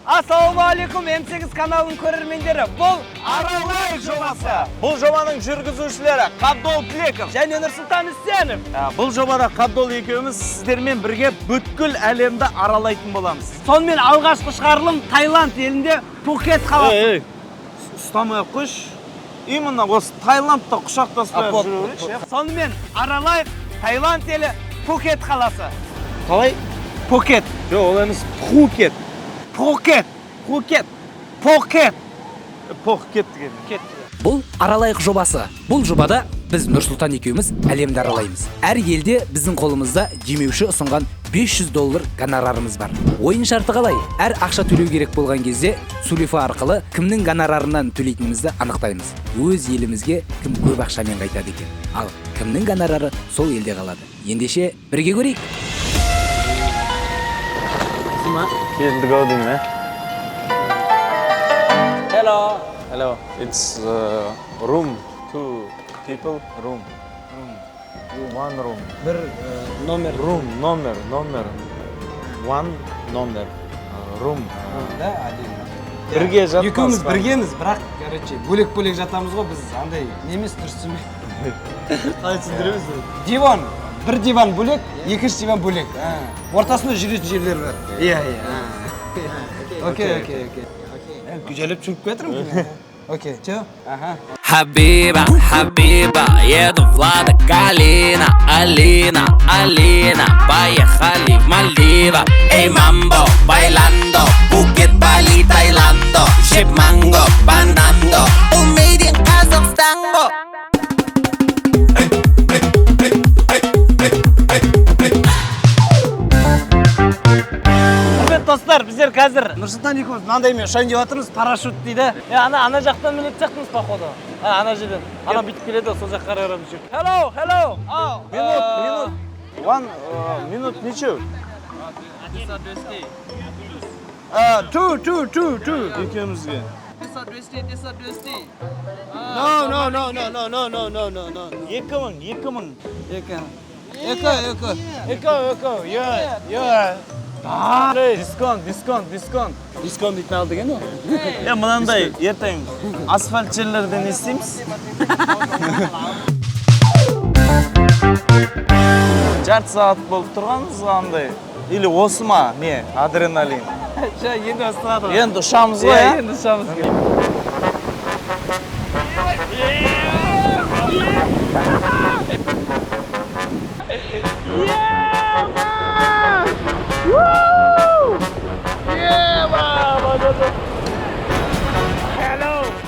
Ассалаумағалейкум, М8 каналының көрермендері. Бұл Аралайық жобасы. Бұл жобаның жүргізушілері Қабдол Тілеков және Нұрсұлтан Үсенов. Бұл жобада Қабдол екеуміз сіздермен бірге бүткіл әлемді аралайтын боламыз. Сонымен, алғашқы шығарылым Таиланд елінде, Пхукет қаласы. Ей, ұстамай ақ қойшы. Именно осы Таиландта құшақтаспай А, ақ жүре берейікші, иә. Сонымен, аралайық. Таиланд елі, Пхукет қаласы. Қалай? Пхукет. Жоқ, ол емес, Пхукет. Пхукет. Пхукет. Пхукет. Пхукет деген. Кет. Бұл Аралайық жобасы. Бұл жобада біз, Нұрсұлтан екеуміз, әлемді аралаймыз. Әр елде біздің қолымызда демеуші ұсынған 500 доллар гонорарымыз бар. Ойын шарты қалай? Әр ақша төлеу керек болған кезде Сулифа арқылы кімнің гонорарынан төлейтінімізді анықтаймыз. Өз елімізге кім көп ақшамен қайтады екен, ал кімнің гонорары сол елде қалады. Ендеше, бірге көрейік. Келдік ау деймін, ә? Hello. Hello. It's room, two people room. One room. Бір номер. Room, номер, номер. One номер. Room. Да, один. Бірге жатмасқа. Екеуміз біргеміз, бірақ, короче, бөлек бөлек жатамыз ғой біз. Андай не емес, дұрыс түсінбей, қалай түсіндіреміз? Диван, бір диван бөлек, екінші диван бөлек. А, ортасында жүретін жерлер бар. Иә, окей, жайлап жүріп келе жатырмын. Окей, че, аха. Хабиба, Хабиба, еду в Лада Калина, Алина, Алина, поехали в Мальдива. Эй, мамбо, bailando, Пхукет, Бали, Таиландо, жеп манго, бананды, бұл made in Қазақстан ғой. Құрметті достар, біздер қазір Нұрсұлтан екеуміз мынандаймен ұшайын деп жатырмыз, парашют дейді. Е, ана жақтан мінетін сияқтымыз, походу. А, ана жерден ана бүйтіп келеді ғой, сол жаққа қарай қарап жүр. Hello, hello. Минут, минут. One минут ничего. Two, two, two, two. Екеумізге. No, no, no, no, no, no, no, no, no, no. 2000, 2000. Екі, екі, екі, екі, екі, иә, иә. Discount, discount, discount. Discount дейтін ал деген ол. Е, мынандай ертең асфальт жерлерде не істейміз? Жарты сағат болып тұрғанбыз ғой андай. Или осы ма не, адреналин? Жа, енді басталады ғой. Енді ұшамыз ғой, Иә, ә? енді ұшамыз.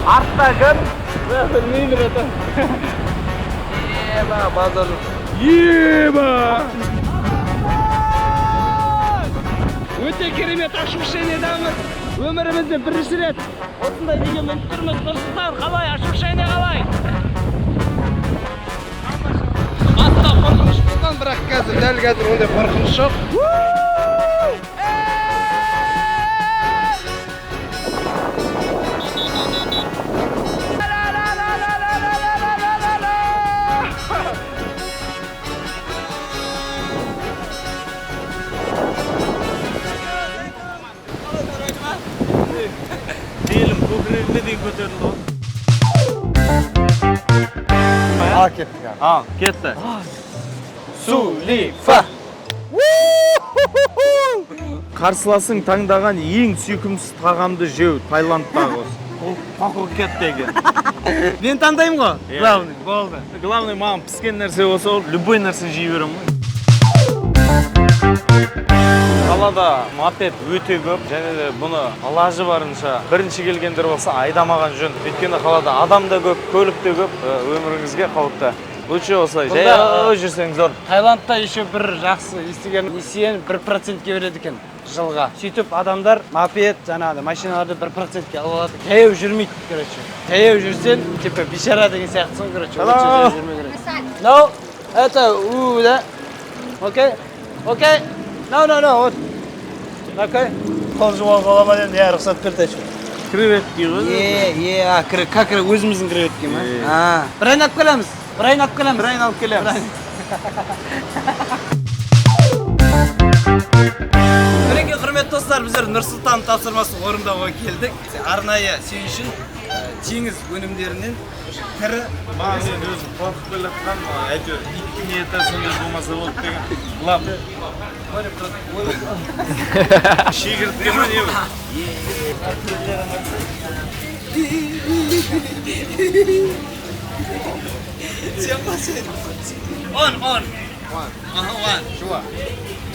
Артта кім? Білмеймін, братан. Еба, базар. Еба! Өте керемет ощущениедамыз. Өмірімізде бірінші рет осындай неге мініп тұрмыз. Нұрсұлтан, қалай? Ощущение қалай? Баста қорқыныш болған, бірақ қазір, дәл қазір ондай қорқыныш жоқ. Белім көкірегіме дейін көтерілді ғой. Ал, кеттік. Ал, кетті. Сулифа. Қарсыласың таңдаған ең сүйкімсіз тағамды жеу Таиландтағы осы. Пхукеттегі. Мен таңдаймын ғой. Иә. Главный, болды. Главный, маған піскен нәрсе болса, ол любой нәрсе жей беремін ғой. Қалада мопед өте көп, және де бұны лажы барынша бірінші келгендер болса, айдамаған жөн. Өйткені қалада адам да көп, көлік те көп, өміріңізге қауіпті. Лучше осылай Бұнда, жаяу жүрсең зор. Таиландта еще бір жақсы естіген: несиені 1%-ке береді екен жылға. Сөйтіп адамдар мопед, жаңағыдай машиналарды 1%-ке алып алады. Жаяу жүрмейді, короче. Жаяу жүрсең, типа бейшара деген сияқтысың, короче. Hello. Лучше жаяу жүрмеу керек. No, это у, да? Окей, окей. No, no, no, вот. Окей. Қол жуған бола ма енді, иә, рұқсат берді әйтеуір. Креветки ғой. Е, е, а, как өзіміздің креветке ма? А, бір айналып келеміз. Бір айналып келеміз. Бір айналып келеміз. Мінекей, құрметті достар. Достар, біздер Нұрсұлтан тапсырмасын орындауға келдік. Арнайы сен үшін теңіз өнімдерінен тірі. Маған мен өзім қорқып келе жатқан, әйтеуір иттің еті сондай болмаса болды деген. Лап. Шегіртке ма, не бұл? Сен ба, сен? Он, он. Аха, one.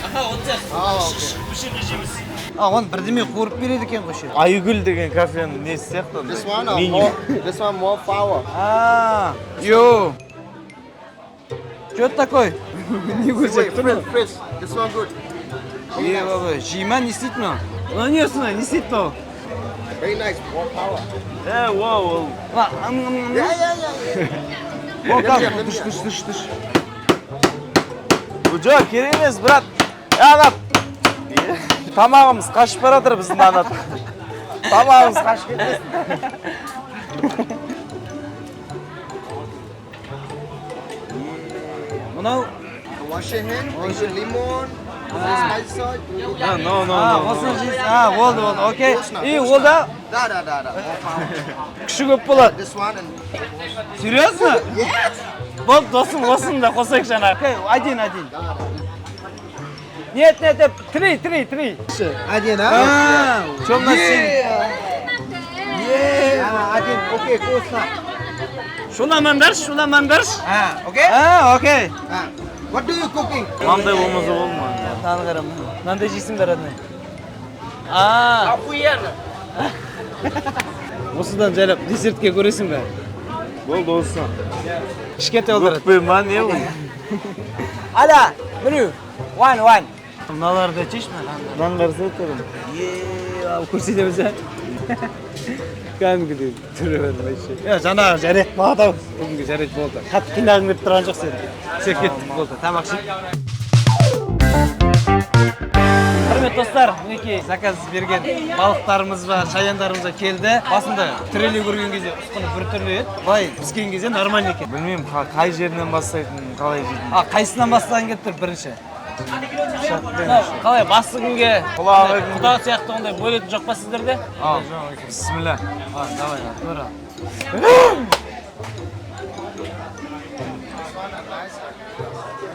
Аха, вот. Бұл жерде жейміз. А, оны бірдеме қуырып береді екен ғой ше. Айгүл деген кафенің несі сияқты андай. This one or Меню. more? This one more power. А, йоу. Что это такое? Не Wait, fresh, fresh. This one good. Е, баба, жей ма, не істейді мынау? Мынау не осындай, не істейді мынау? Very nice. More power. Е, вау, ол. Мына, ам, ам, ам. Yeah. О, как? Let me- Дыш, дыш, дыш, дыш. Жоқ, керек емес, брат. Е, ана. Тамағымыз қашып бара жатыр біздің, ана. Тамағымыз қашып кетпесін. Мынау, Wash your hand. Use lemon. Spice sauce. No, no, no. А, осыны жейсің. А, болды, болды, окей. И ол да Да. More power. Күші көп болады. This one and Серьезно? Yes. Болды, досым, осыны да қосайық жаңа. Окей, один, один. Нет, нет, нет, три, три, три. Один, А, Че у нас сен? Yeah. Один. Okay, вкусно. Шуламандарш, шуламандарш. Ah, okay. А, окей. Ah. What do you cooking? Мынандай болмаса болды ма? Мынаны қара, мынандай жейсің бе, родной? А. Охуенно. Осыдан жайлап десертке көресің бе? Болды осы. Кішкентай отырады. Өкпе ма, не бұл? Аля, біреу. One, one. Мыналарды жейші, мына. Мынаны қараса тұрмын. Е, ал көрсетеміз, ә? Кәдімгідей түрі бар вообще. Е, жаңағы жарайды болады ау. Бүгінгі жарайды болды. Қатты қинағың келіп тұрған жоқ сені. Все, кеттік, болды. Тамақ жейік. Құрметті достар, мінекей заказ берген балықтарымыз ба, шаяндарымыз ба келді. Басында тірелей көрген кезде ұсқыны біртүрлі еді. Былай піскен кезде нормально екен. Білмеймін, қай жерінен бастайтынын, қалай жейтінін. А, қайсынан бастаған келіп тұр бірінші? Мынау қалай, басты күнге Құлағы құда сияқты ондай бөлетін жоқ па сіздерде? Ал, бісміллә. А, давай, тура.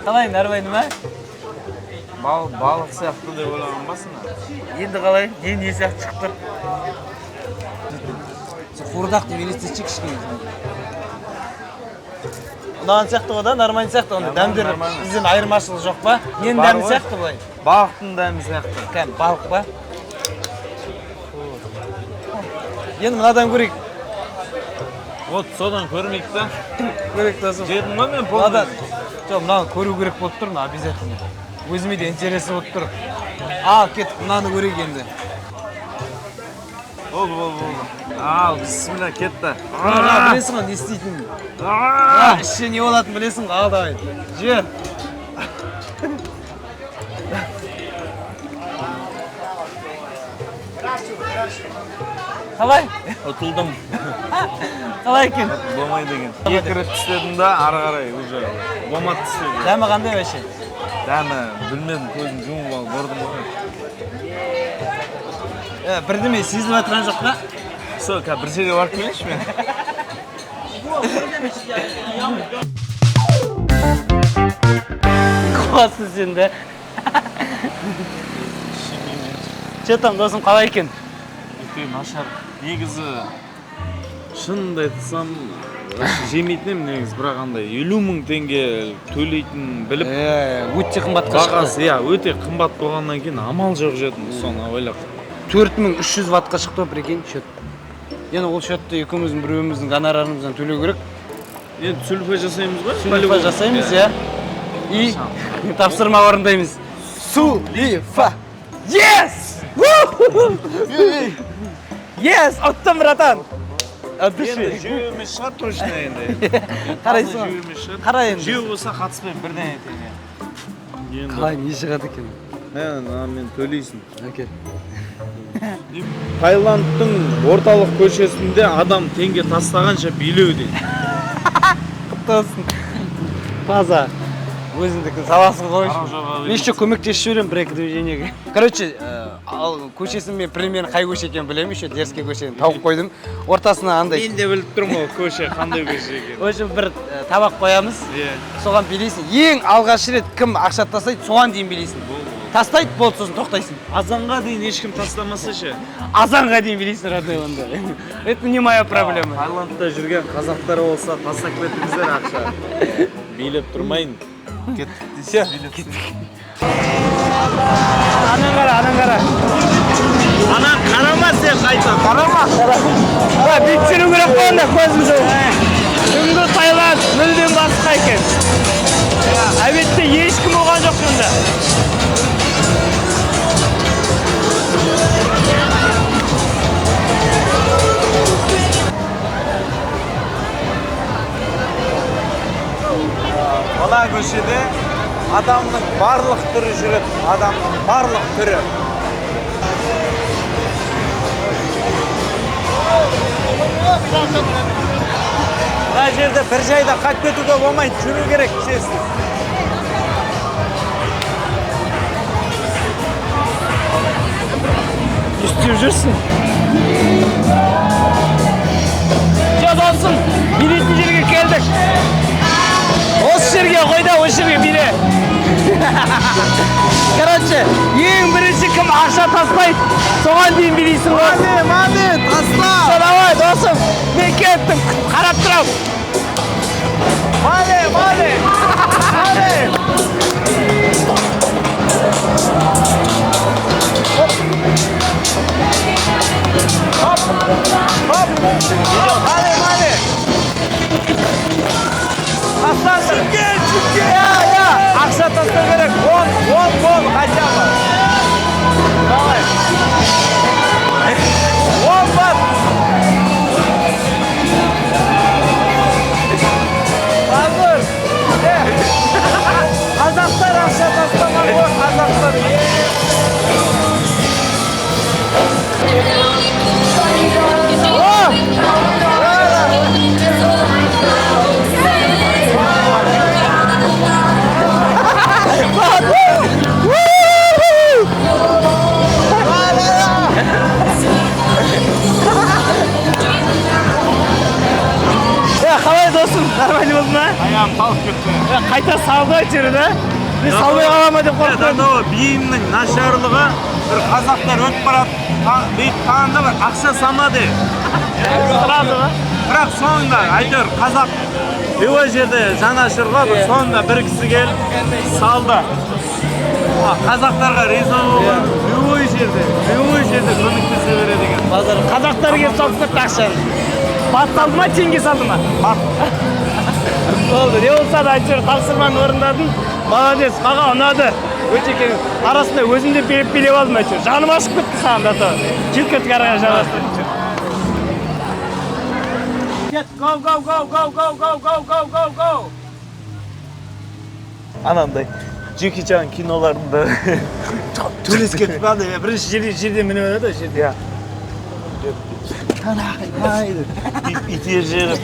Қалай, нормально ма? Балық сияқты деп ойлаған басында. Енді қалай? Не сияқты шығып тұр? Қуырдақ деп елестетші кішкене. Ұнаған сияқты ғой да, нормально сияқты онда. Дәмдері Нормально. бізден айырмашылығы жоқ па? Ненің Бар дәмі ғой. сияқты былай? Балықтың дәмі сияқты. Кәдімгі балық па? Енді мынадан көрейік. Вот содан көрмейік та. Көрейік, досым. Жедім ғой мен Мынадан. полный. Жоқ, мынаны көру керек болып тұр, мына обязательно. Өзіме де интересно болып тұр. Ал, кеттік, мынаны көрейік енді. Болды, болды, болды. Ал, бісміллә, кетті. Мына білесің ғой не істейтінін. Мына іші не болатынын білесің ғой. Ал, давай. Жер. Қалай? Ұтылдым. Қалай екен? Болмайды екен. Екі рет тістедім да, ары қарай уже болмады тістеуге. Дәмі қандай вообще? Дәмі білмедім, көзім жұмып алып ұрдым ғой. Бірдеме сезіліп жатқан жоқ па? Сол, қазір бір жерге барып келейінші мен. Қуасың сен де. Че там, досым, қалай екен? Өте нашар. Негізі шынымды айтсам, жемейтін едім негізі, бірақ андай 50 000 теңге төлейтінін біліп, Өте қымбатқа шықты. Бағасы иә өте қымбат болғаннан кейін амал жоқ жедім, соны ойлап. 4300 ваттқа шықты ғой, прикинь, счет. Енді ол счетты екеуміздің біреуіміздің гонорарымыздан төлеу керек. Енді сүлфа жасаймыз ғой. Сүлфа жасаймыз, иә. И тапсырма орындаймыз. Сулифа. Yes! Yes! Ұттым, братан! От Енді души. жеу емес шығар точно енді. Қарайсың ғой. Жеу емес шығар. Қара енді. Жеу болса, қатыспаймын, бірден айтайын, иә. Енді Қалай, не шығады екен? Мә, мына төлейсің. Окей. Таиландтың орталық көшесінде адам теңге тастағанша билеу дейді. Құтты болсын. Таза. Өзіңдікін саласың ғой. Мен еще көмектесіп жіберемін бір екі движениеге. Короче, ал көшесін мен примерно қай көше екенін білемін, еще дерзкий көшені тауып қойдым. Ортасына андай. Мен де біліп тұрмын ол көше қандай көше екенін. В общем, бір табақ қоямыз. Иә. Соған билейсің. Ең алғаш рет кім ақша тастайды, соған дейін билейсің. Тастайды, болды, сосын тоқтайсың. Азанға дейін ешкім тастамаса ше. Азанға дейін билейсің, родной, онда. Это не моя проблема. Таиландта жүрген қазақтар болса, тастап кетіңіздер ақша. Билеп тұрмайын. Кеттік десе. Анан қара, анан қара. Ана қарама сен қайта, қарама. Ой, бүйтіп жүру керек қой онда, көзім жоқ. Түнгі Таиланд мүлдем басқа екен. Әбетте ешкім болған жоқ мұнда. Мына көшеде адамның барлық түрі жүреді, адамның барлық түрі. Мына жерде бір жайда қайтып кетуге болмайды, жүру керек, честно. Не істеп жүрсің? Все, досым, билейтін жерге келдік. Осы жерге қой да, осы жерге биле. Короче, ең бірінші кім ақша тастайды, соған дейін билейсің ғой. Мане, мане, таста! Все, давай, досым, мен кеттім, қарап тұрамын. Мане, мане, мане! Хоп, хоп, мане, мане! Тастаңдар! Шымкент, Шымкент! Я, я! Ақша тастау керек, он, он, он, хотя бы. Давай. Он бат! Қазір! Қазақтар ақша тастамай ғой, қазақтар. Қалай, досым, нормально болды ма? Аяғым талып кетті. Қайта салды әйтеуір, да? Мен салмай қала ма деп қорықтым. Анау биімнің нашарлығы, бір қазақтар өтіп барады, бүйтіп таңда бір ақша салмады. Сразу ма? Бірақ соңында әйтеуір қазақ любой жерде жанашыр ғой, бір соңында бір кісі келіп салды. Қазақтарға риза болған, любой жерде, любой жерде көмектесе береді екен. Базар қазақтар келіп салып кетті ақшаны. Бат салды ма, теңге салды ма? Бат. Болды, не болса да әйтеуір тапсырманы орындадың. Молодец, маған ұнады. Өте керемет. Арасында өзім де билеп билеп алдым әйтеуір. Жаным ашып кетті саған да то. Жетіп кеттік ары қарай жалғастырып. Кет, go, go, go, go, go, go, go, go, go, go. Анандай Джеки Чан киноларында Төбелесіп кетіп қалды. Бірінші жерде мініп алады, жерде. Иә. Итеріп жіберіп.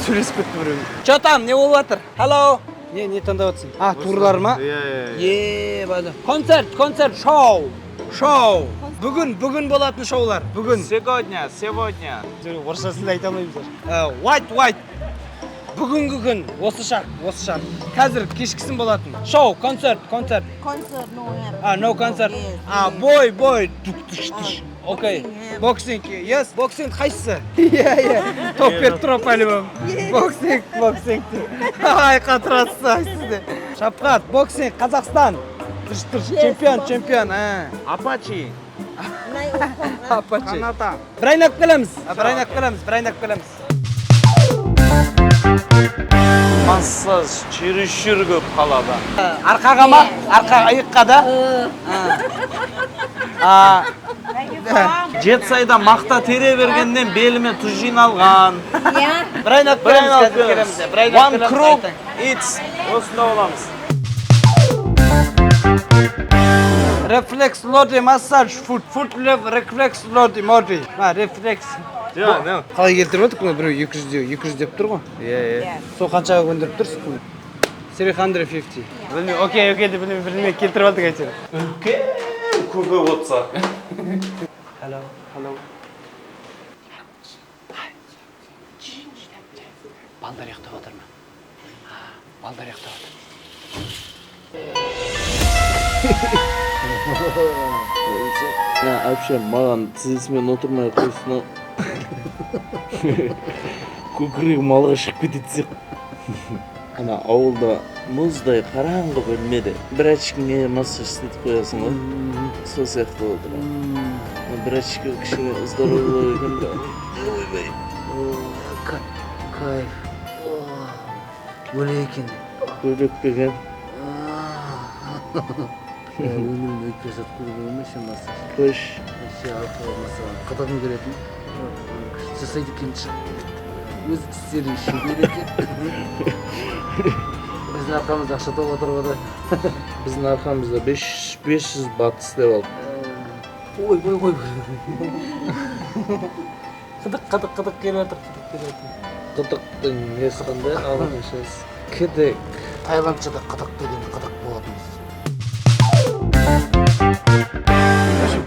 Сөйлесіп кетті біреу. Че там, не болып жатыр? Hello. Не таңдап жатсың? А, турлар ма? Иә, иә. Е, бада. Концерт, концерт, шоу. Шоу. Бүгін, бүгін болатын шоулар. Бүгін. Сегодня, сегодня. Орысшасын да айта алмаймыз. White, white. Бүгінгі күн, осы шақ, осы шақ. Қазір кешкісін болатын. Шоу, концерт, концерт. Concert, no have. А, no concert. Yes, А, yes. бой, бой. Тук, туш, туш. Окей. Boxing, Boxing, yes. Boxing қайсысы? Иә, иә. Топ беріп тұр по-любому. Boxing, boxing. Ай, қатырасыз, ай, сізде. Шапқат, boxing, Қазақстан. Туш, туш, чемпион, чемпион. Апачи. Nine o'clock. Апачи. Каната. Бір айналып келеміз. Бір айналып келеміз, бір айналып келеміз. Массаж чересчур көп қалада. Арқаға ма? Арқа иыққа да? А, Жетісайда мақта тере бергеннен беліме тұз жиналған. Yeah. бір айналып Бір келеміз, айналып қазір келеміз. келеміз. Бір айналып One келеміз, круг, айтайын. it's осында боламыз. Рефлекс лоди массаж фут. Фут лев рефлекс лоди моди. Ма, рефлекс. Жоқ, не? Қалай келтіріп отырмық мына біреу 200 200 деп тұр ғой. Иә, иә. Сол қаншаға көндіріп тұрсыз бұны? 350. Білмей, окей, окей деп білмей, білмей келтіріп алдық әйтеуір. Үлкен көке отса. Hello, hello. Балдар ұйықтап жатыр ма? Балдар ұйықтап жатыр. Әпше, маған тізесімен отырмай қойсын. Көкірегім алға шығып кететін сияқты. Ана ауылда мұздай қараңғы бөлмеде бір очкіңе массаж істетіп қоясың ғой. Сол сияқты болды. Бір очкі кішкене здоровый екен бірақ. Ойбай. Кайф. Өле екен. Көйлек пе? Өмірімде өйтіп жасатып көрген емес массаж. Қош. Вообще арқылы массаж. Қадағым көретін. Жасайды екен. Өз істерінің шебері екен. Біздің арқамызда ақша тауып отыр ғой. Біздің арқамызда 500 бат істеп алды. Ой, ой, ой. Қыдық, қыдық, қыдық келіп жатыр, қыдық келіп жатыр. Қыдықтың несі қандай? Ағылшыншасы. Кедек. Таиландшада қыдық деген қыдық болатынбыз.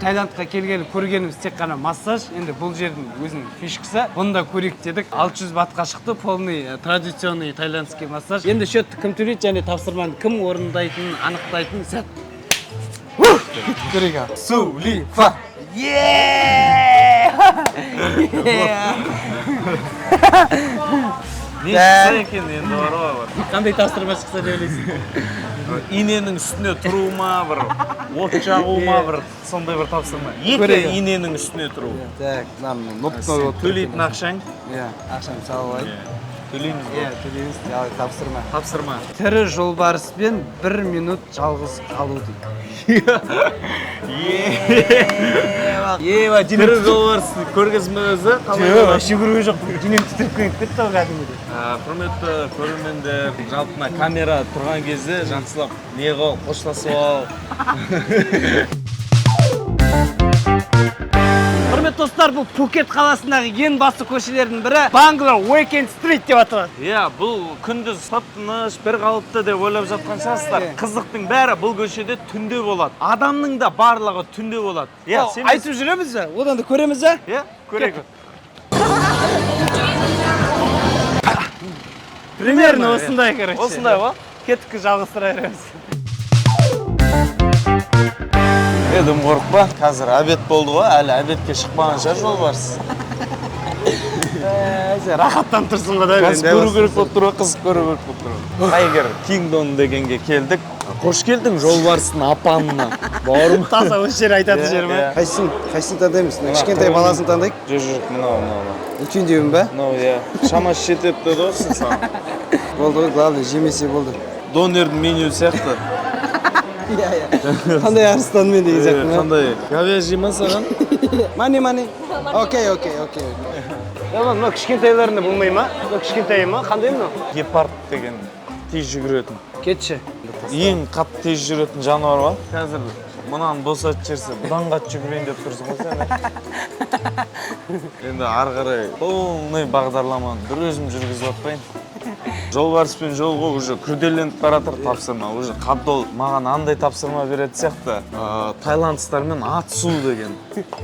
Таиландқа келгелі көргеніміз тек қана массаж. Енді бұл жердің өзінің фишкасы. Бұны да көрейік дедік. 600 батқа шықты. Полный традиционный таиландский массаж. Енді счетті кім төлейді және тапсырманы кім орындайтынын анықтайтын сәт. Көрейік ал. Сулифа. Не шықса екен енді бар ғой бір. Қандай тапсырма шықса деп ойлайсың? Иненің үстіне тұру ма, бір от жағу ма, бір сондай бір тапсырма. Екі иненің үстіне тұру. Так, мынаны Төлейтін ақшаң. Иә, ақшаны салып алайын. Төлейміз ғой. Иә, төлейміз. Ал тапсырма. Тапсырма. Тірі жолбарыспен 1 минут жалғыз қалу дейді. Ева, Тірі жолбарыс көргенсің бе өзі? Қалай Жоқ, болады? вообще көрген жоқпын. Денем тітіріп кетті ғой кәдімгідей. Құрметті көрермендер, жалпы мына камера тұрған кезде жақсылап не қыл, қоштасып ал. Құрметті достар, бұл Пхукет қаласындағы ең басты көшелердің бірі Bangla Weekend Street деп аталады. Иә, бұл күндіз тып-тыныш, бір қалыпты деп ойлап жатқан шығарсыздар. Қызықтың бәрі бұл көшеде түнде болады. Адамның да барлығы түнде болады. Иә, сен Айтып жүреміз бе? Одан да көреміз бе? Иә, көрейік. Примерно осындай, короче. Осындай ғой. Кеттік, жалғастыра береміз. Дым қорықпа, қазір обед болды ғой, әлі обедке шықпаған шығар жолбарыс. Сен рахаттанып тұрсың ғой да. Қазір көру керек болып тұр ғой, қызық көру керек болып тұр ғой. Тайгер Кингдом дегенге келдік. Қош келдің жолбарыстың апанына. Бауырым. Таза осы жер айтатын жер ма? Иә. Қайсысын, қайсысын таңдаймыз? Мына кішкентай баласын таңдайық. Жоқ, жоқ, мынау, мынау, мынау. Үлкендеуін ба? Мынау, иә. Шамасы жетеді деді ғой саған. Болды ғой, главное жемесе болды. Донердің меню сияқты. Иә, иә. Қандай арыстанмен деген сияқты ма? Қандай? Говяжий ма саған? Мани, мани. Окей, окей, окей. Мынау кішкентайларында болмай ма? Мынау кішкентай ма? Қандай мынау? Гепард деген тез жүгіретін. Кетші. Ең қатты тез жүретін жануар бар. Қазір мынаны босатып жіберсе, бұдан қатты жүгірейін деп тұрсың ғой сен. Енді ары қарай полный бағдарламаны бір өзім жүргізіп жатпайын. Жолбарыспен жолығу уже күрделеніп бара жатыр тапсырма. Уже Қабдол маған андай тапсырма беретін сияқты. Таиландтармен атысу деген.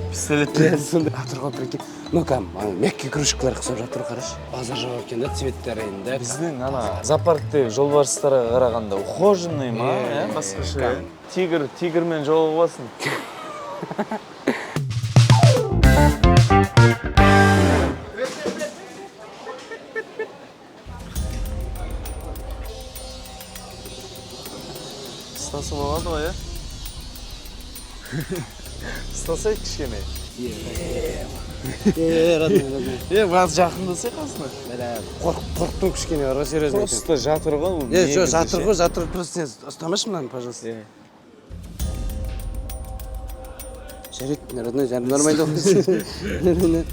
Пистолетпен. Сондай жатыр ғой, прикинь. Ну кәдімгі ана мягкий игрушкалар ұқсап жатыр, қарашы. Базар жоқ екен да, цветтері енді. Біздің ана зоопарктегі жолбарыстарға қарағанда ухоженный ма, иә, басқаша. Тигр, тигрмен жолығып аласың. Ұстаса болады ғой, иә? Ұстасай кішкене. Родной, родной. Біраз жақындасай қасына. Қорықтым кішкене бар ғой, серьезно. Просто жатыр ғой ол. Жоқ, жатыр ғой, жатыр. Просто сен ұстамашы мынаны, пожалуйста. Жарайды, родной, нормально ғой.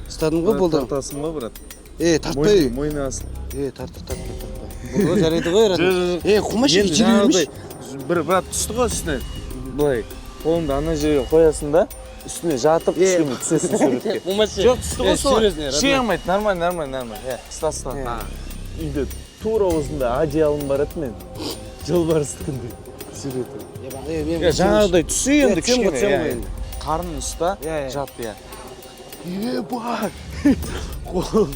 Ұстадым ғой, болды. Тартасың ғой, брат. Тартпай. Мойны асыл. Тартпа, тартпа, тартпа. Болды ғой, жарайды ғой, родной. Қумашы, Енді итере бермеші. жаңағыдай бір брат түсті ғой үстіне. Былай Қолыңды ана жерге қоясың да, үстіне жатып, үстіне түсесің суретке. Болмаса Жоқ, түсті ғой солай. Серьезно. Ши алмайды, нормально, нормально, нормально. Иә, ұста, ұста. Үйде тура осындай одеялым бар еді мен. Жолбарыстікіндей суреті. Иә, жаңағыдай түсі енді түсемін ғой, кішкене. түсемін Иә, ғой иә. Енді. Қарнын ұста, Иә, иә. жат, иә. Ебать! Қол.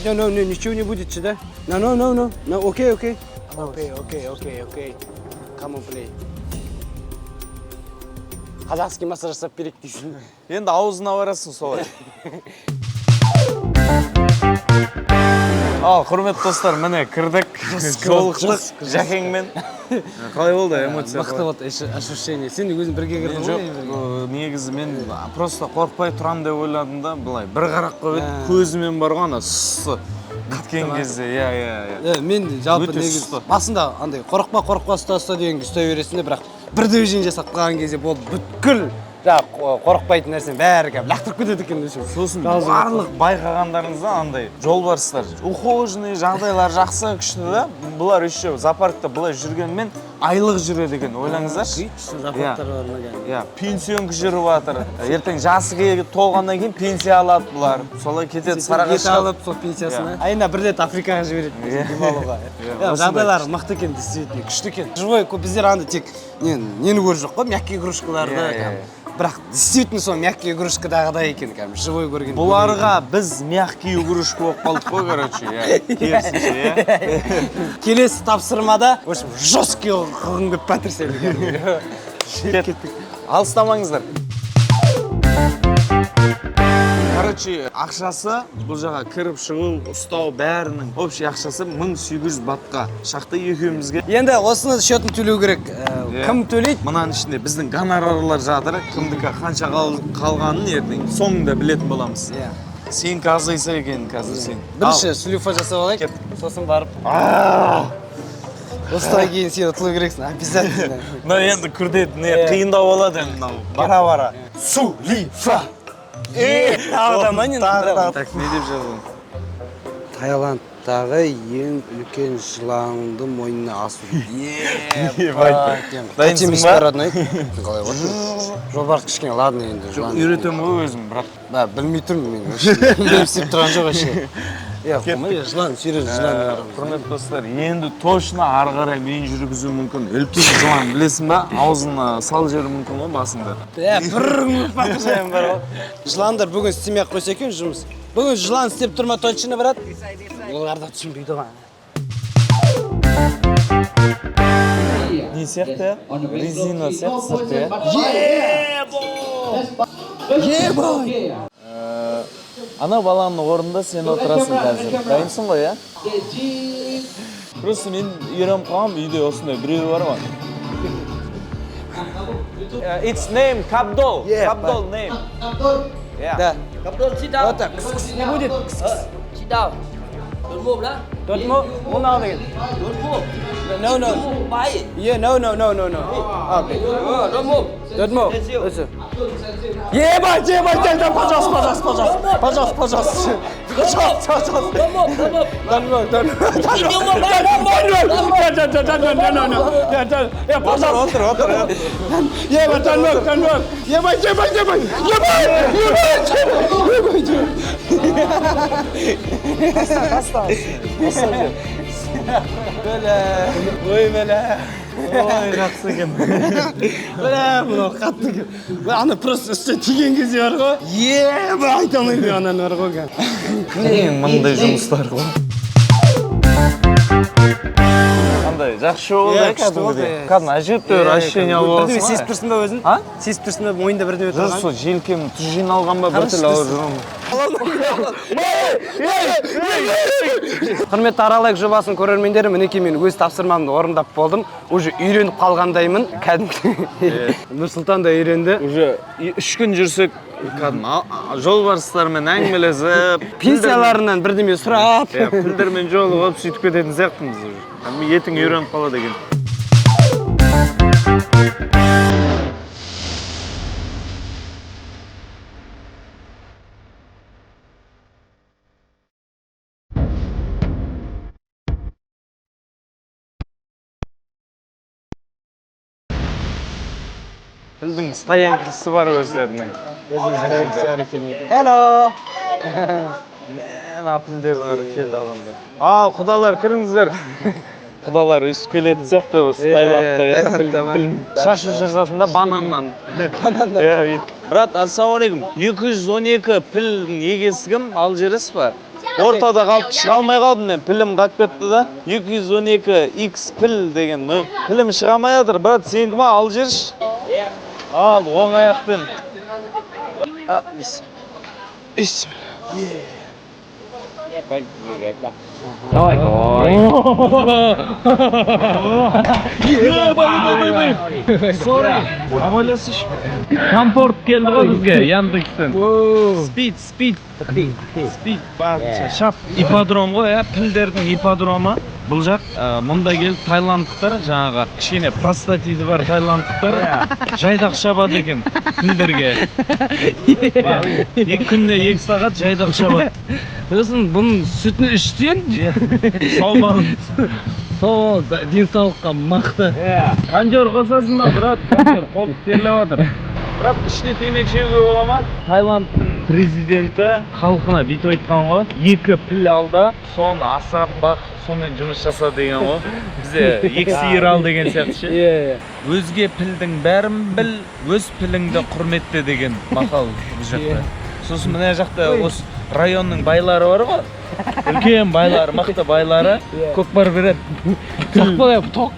No, no, no, ничего не будет, да? No, no, no, no. No, okay, okay. Okay, okay, okay, okay. Come on, play. Қазақский массаж жасап берейік дейсің. Енді аузына барасың солай. Ал, құрметті достар, міне кірдік, жолықтық Жәкеңмен. Қалай болды эмоция? Мықты болды ощущение. Сен өзің бірге кірдің Жоқ, ғой, мен бірге. Негізі мен просто қорықпай тұрам деп ойладым да, былай бір қарап қойып едім, көзімен бар ғой ана сұсты біткен кезде, иә, иә, иә. Мен жалпы Өте негізі сұсты. Басында андай қорықпа, қорықпа, ұста, ұста дегенге ұстай бересің де, бірақ бір движение жасап қалған кезде болды, бүткіл жаңағы қорықпайтын нәрсенің бәрі кәдімгі лақтырып кетеді екен десең. Сосын Жалғыз. Барлық байқағандарыңызда андай жолбарыстар ухоженный, жағдайлары жақсы, күшті да. Бұлар еще зоопаркта былай жүргенмен айлық жүреді екен, ойлаңыздаршы. Күшті зоопарктар бар ма кәдімгі? Иә, пенсионка жүріп жатыр. Ертең жасы келіп толғаннан кейін пенсия алады бұлар. Солай кетеді Сарыағаш Сарыағашқа. Алып сол пенсиясына. Айына бір рет Африкаға жібереді демалуға. Иә, Иә, осындай. жағдайлары мықты екен, действительно, күшті екен. Живой біздер анда тек нені көріп жоқ қой, мягкий игрушкаларды. Иә, иә, Кәдімгі. Бірақ действительно сол мягкий игрушкадағыдай екен, кәдімгі живой көрген. Бұларға біз мягкий игрушка болып қалдық қой, короче, иә. Керісінше, иә. Келесі тапсырмада, в общем, жесткий қылғым келіп жатыр сені кәдімгі. Кеттік. Алыстамаңыздар. Короче, ақшасы бұл жаққа кіріп шығу, ұстау бәрінің общий ақшасы 1800 батқа. Шақты екеумізге. Енді осыны счетын төлеу керек. Иә. Кім төлейді? Мынаның ішінде біздің гонорарлар жатыр. Кімдікі қанша қалғанын ертең соңында білетін боламыз. Иә. Сенікі азайса екен қазір сен. Бірінші слюфа жасап алайық, сосын барып. Осыдан кейін сен ұтылу керексің, обязательно. Мынау енді күрделі, не қиындау болады енді мынау. Бара бара. Сулифа. Тағы да ма не? Так, не деп жаздың? Таиландтағы ең үлкен жыланды мойнына асу. Ебать. Дайынсың Дайынсың ба? ба? Родной. Қалай болды? Жолбарыс кішкене, ладно енді. Жоқ, Жылан. үйретемін ғой өзім, брат. Ба, білмей тұрмын мен вообще. Білмей істеп тұрған жоқ вообще. Иә, қоймай, жылан, серьезно, жылан. Құрметті достар, енді точно ары қарай мен жүргізуім мүмкін. Үлкен жылан, білесің ба? Аузына салып жіберуі мүмкін ғой басыңды. Иә, бір патшайым бар ғой. Жыландар бүгін істемей ақ қойса екен жұмыс. Бүгін жылан істеп тұр ма точно, брат? Олар да түсінбейді ғой. Не сияқты? Резина сияқты сырты, иә? Ебай! Ана баланың орнында сен отырасың қазір. Дайынсың ғой, иә? Просто мен үйреніп қалғанмын, үйде осындай біреу бар ғой. Its name Кабдол. Yeah, Кабдол name. Yeah. Да. Вот так, кс-кс не будет? Кс-кс. Don't move. Don't move. No, no. Yeah, no, no, no, no, no. Okay. Don't move. Don't move. Ебать, ебать, ебать, пожалуйста, пожалуйста, пожалуйста, пожалуйста, пожалуйста, пожалуйста, пожалуйста. Don't move, don't move. Don't move, don't move. Don't move, no, no, no, no. Yeah, пожалуйста. Отыр, отыр, отыр. Ебать, don't move, don't move. Ебать, ебать, ебать, ебать, ебать, ебать, ебать. Бля, ой, бля. Ой, жақсы екен. Бля, мынау қатты екен. Бля, ана просто үстіне тиген кезде бар ғой. Еба, айта алмаймын мен ананы бар ғой. Қиын мындай жұмыстар ғой. Қандай жақсы болды, Иә, иә, күшті болды, кәдімгідей. иә. Кәдімгі әжептәуір ощущение алып аласың Бірдеме ғой. сезіп тұрсың ба өзің? А? Сезіп тұрсың ба, мойнында бірдеме Жоқ, тұрған? сол желкем тұз жиналған ба, біртүрлі ауыр жүрмін. Құрметті Аралайық жобасының көрермендері, мінекей мен өз тапсырмамды орындап болдым. Уже үйреніп қалғандаймын. Кәдімгі Нұрсұлтан да үйренді. Уже 3 күн жүрсек, кәдімгі жолбарыстармен әңгімелесіп, Пенсияларынан бірдеме сұрап. Иә, пілдермен жолығып сөйтіп кететін сияқтымыз уже. Кәдімгі етің үйреніп қалады екен. Пілдің стоянкасы бар өздерінің. Hello. Мә, пілдер келді адамдар. Ал, құдалар, кіріңіздер. Құдалар өсіп келетін сияқты осы Таиландта. Піл шашу жасатын да бананнан. Бананнан. Иә, бүйтіп. Брат, ассалаумағалейкум. 212 пілдің егесі кім? Алып жібересіз ба? Ортада қалып шыға алмай қалдым мен. Пілім қалып кетті да. 212 X піл деген пілім шыға алмай жатыр. Брат, сенікі ма? Алып жіберші. Ал, оң аяқпен. А, бис. Давай. Амалесіш. Комфорт келді ғой бізге Яндекстен. Speed, speed. Speed барынша шап. Ипподром ғой, ә, пілдердің ипподромы. Бұл жақ, мұнда келіп таиландықтар, жаңағы кішкене простатиті бар таиландықтар жайдақ шабады екен пілдерге. 2 күнде 2 сағат жайдақ шабады. Сосын бұның сүтін ішсең, Саумалын. сол денсаулыққа мықты. Кондер қосасың ба, брат? Кондер қол терлеп жатыр. Брат, ішіне темекі шегуге бола ма? Таиландтың президенті халқына бүйтіп айтқан ғой: екі піл ал да, соны асырап бақ, сонымен жұмыс жаса деген ғой. Бізде екі сиыр ал деген сияқты ше. Иә. Өзге пілдің бәрін біл, өз піліңді құрметте деген мақал бұл жақта. Сосын мына жақта осы районның байлары бар ғой, үлкен байлары, мықты байлары көкпар береді. Тоқ тоқ.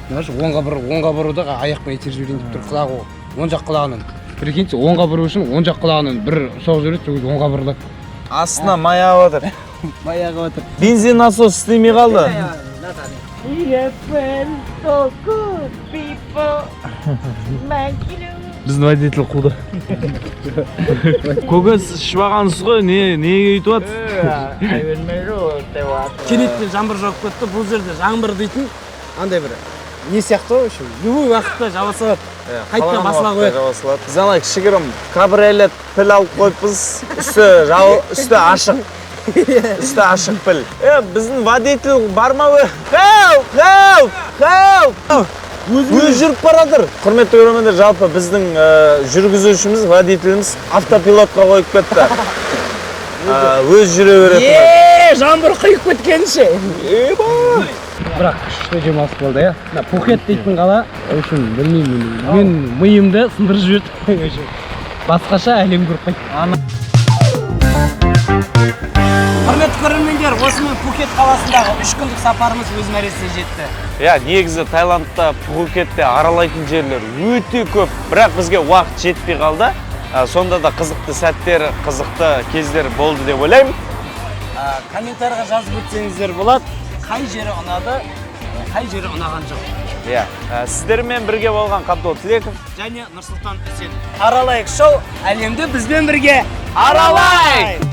Знаешь, оңға бұр, оңға бұруда аяқпен итеріп жіберейін деп тұр құлағы, оң жақ құлағынан. Прикиньте, оңға бұру үшін оң жақ құлағынан бір соғып жібереді, сол кезде оңға бұрылады. Астына май ағып жатыр. Май ағып жатыр. Бензин насос істемей қалды. So good, people. Біздің водитель қуды. Көке, сіз ішіп алғансыз ғой, не неге өйтіп жатсыз? Кенеттен жаңбыр жауып кетті. Бұл жерде жаңбыр дейтін андай бір не сияқты ғой, в общем, любой уақытта жауа салады. Қайтадан басыла қояды. Жауа салады. Біз ана кішігірім кабриолет піл алып қойыппыз. Үсті жау, үсті ашық. Үсті ашық піл. Е, біздің водитель бар ма? Ө? Help! Help! Help! Өзі жүріп бара жатыр. Құрметті көрермендер, жалпы біздің жүргізушіміз, водителіміз автопилотқа қойып кетті. Өзі жүре беретін. Е, жаңбыр құйып кеткенше. Бірақ күшті демалыс болды, иә. Мына Пхукет дейтін қала, в общем, білмеймін, мен миымды сындырып жіберді. В общем, басқаша әлем көріп қайттым. Құрметті көрермендер, осымен Пхукет қаласындағы 3 күндік сапарымыз өз мәресіне жетті. Иә, негізі Таиландта, Пхукетте аралайтын жерлер өте көп, бірақ бізге уақыт жетпей қалды. Сонда да қызықты сәттер, қызықты кездер болды деп ойлаймын. Комментарийға жазып өтсеңіздер болады, қай жері ұнады, қай жері ұнаған жоқ. Иә, сіздермен бірге болған Қабдол Тілеков және Нұрсұлтан Үсен. Аралайық шоу, әлемді бізбен бірге аралайық!